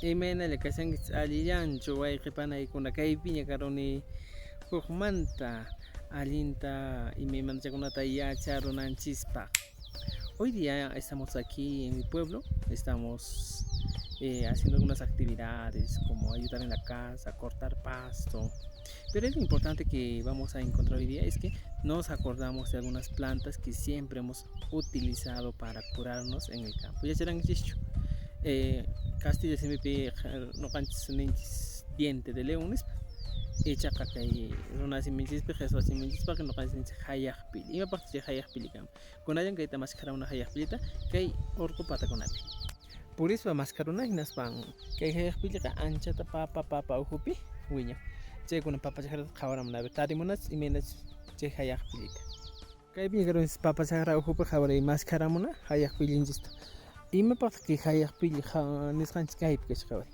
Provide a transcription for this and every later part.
Imaynalla kashankichis allillanchu wayqe panaykuna kaypiña karuni hukmanta allinta imaymanachakunata yacharunanchispaq. Hoy día estamos aquí en mi pueblo, estamos haciendo algunas actividades como ayudar en la casa, cortar pasto. Pero es lo importante que vamos a encontrar hoy día es que nos acordamos de algunas plantas que siempre hemos utilizado para curarnos en el campo. Yacharankichchu castilla simipi ñuqanchis ninchis diente de león nispa, ichaqa kay runa siminchispi, qhichwa siminchispaqa ñuqanchis ninchis hayaq pili. Imapaqtaq chay hayaq pili kanman? Kunallan kayta maskharamuna hayaq pilita kay urqu patakunapi. Purispa maskharuna hinaspan kay hayaq piliqa anchata papa papa ukhupi wiñan. Chaykuna papa chakrata qhawaramuna, a ver tarimunachus imaynachus chay hayaq pilita. Kaypi karunchis papa chakra ukhupi qhawaray maskharamuna hayaq pillinchista. Imapaqtaq kay hayaq pili nisqanchis kaypi kasqa qhaway.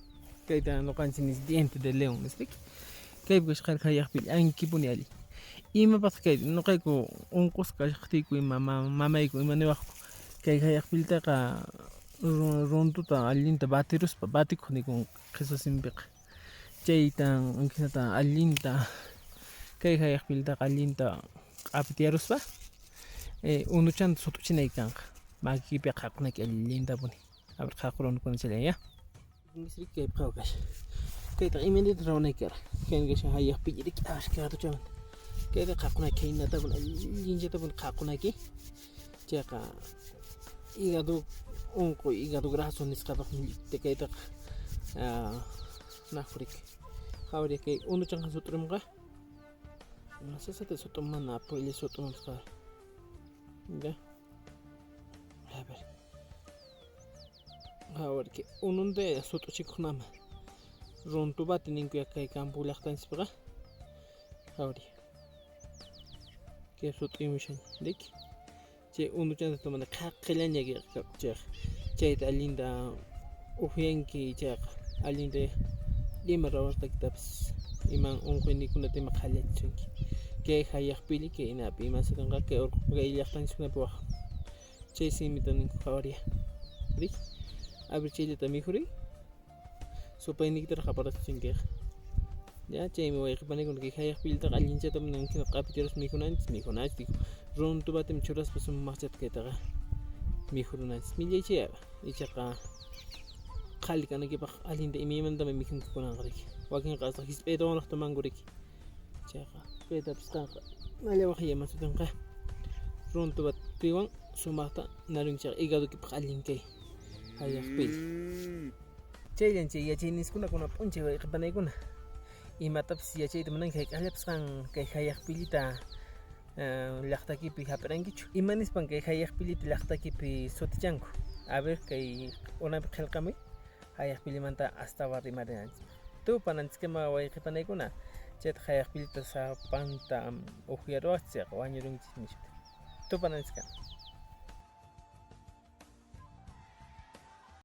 Kayta ñuqanchis nis diente de león nisqa. Kaypi kasqa hayaq pili ankipuni allin. Imapaqtaq kay ñuqayku unqusqa kashaqtiyku ima mamayku ima niwaqku kay hayaq pilitaqa runtuta allinta batiruspa batikuq nikun qhichwa simipiqa. Chaytan hinata allinta kay hayaq pilitaqa allinta q'apitiyaruspa unuchanta sut'uchinayki kanqa. Makiykipi qhaqunayki allintapuni. A ver qhaqurunukuna challan ya. Kaypi qhawa kashan. Kaytaqa imaynata ruwanayki karqa. Kayna kashan hayaq pili riki ashka ratuchamanta. Kayta qhaqunayki khaynatapuni allinchatapuni qhaqunayki. Chayqa hígado unquy, hígado graso nisqapaq kaytaqa naqriki. Qhawari kay unuchanqa sut'urimqa. Sasata sut'um mana apuylla sut'umunpas qhawari. Ya. A ver. Qhawari kay ununta sut'uchikuq nama. Runtubati ninku ya kay campo llaqtanchispiqa. Qhawari. Kay sut'imushan riki. Chay unuchanta tomana qhaqillaña chayqa. Chayta allinta upyanki chayqa allinta ima rawasqaykitapas ima unquyninkunata ima qhallachisunki. Kay hayaq pili kay inapi ima sutinqa kay urqu kay llaqtanchiskunapi waq chay simita ninku qhawariya. Riki. A ver chayllata mikhuriy. Supayniykita qaparachunkiqa. Ya chaymi wayqe panikuna kay hayaq pilitaqa allinchata munankina q'apitiruspa mikhunanchis mikhunanchis runtu batimi churaspa sumaqchata kaytaqa mikhurunanchis millaychaya ichaqa qhali kanaykipaq allinta imaymantami mikhunki kunanqa riki wakinqa hasta hisp'aytawanraq tomanku riki chayqa kaytapas qanqa mallawaq ima sutinqa runtu batiwan sumaqta narunki chayqa hígadokipaq allin kay hayaq pili. Chayllan chay yachayniskuna kuna p'unchay wayqe panaykuna imatapis yachayta munanki hayk'aqllapas qan kay hayaq pilita llaqtaykipi hap'irankichu. Ima nispan kay hayaq pilita llaqtaykipi sutichanku? A ver kay unapi qillqamuy hayaq pilimanta astawan rimarinanchis. Tupananchiskama wayqe panaykuna chaytaq hayaq pilita sapanta upyaruwaqchis chayqa wañurunkichis nispa. Tupananchiskama.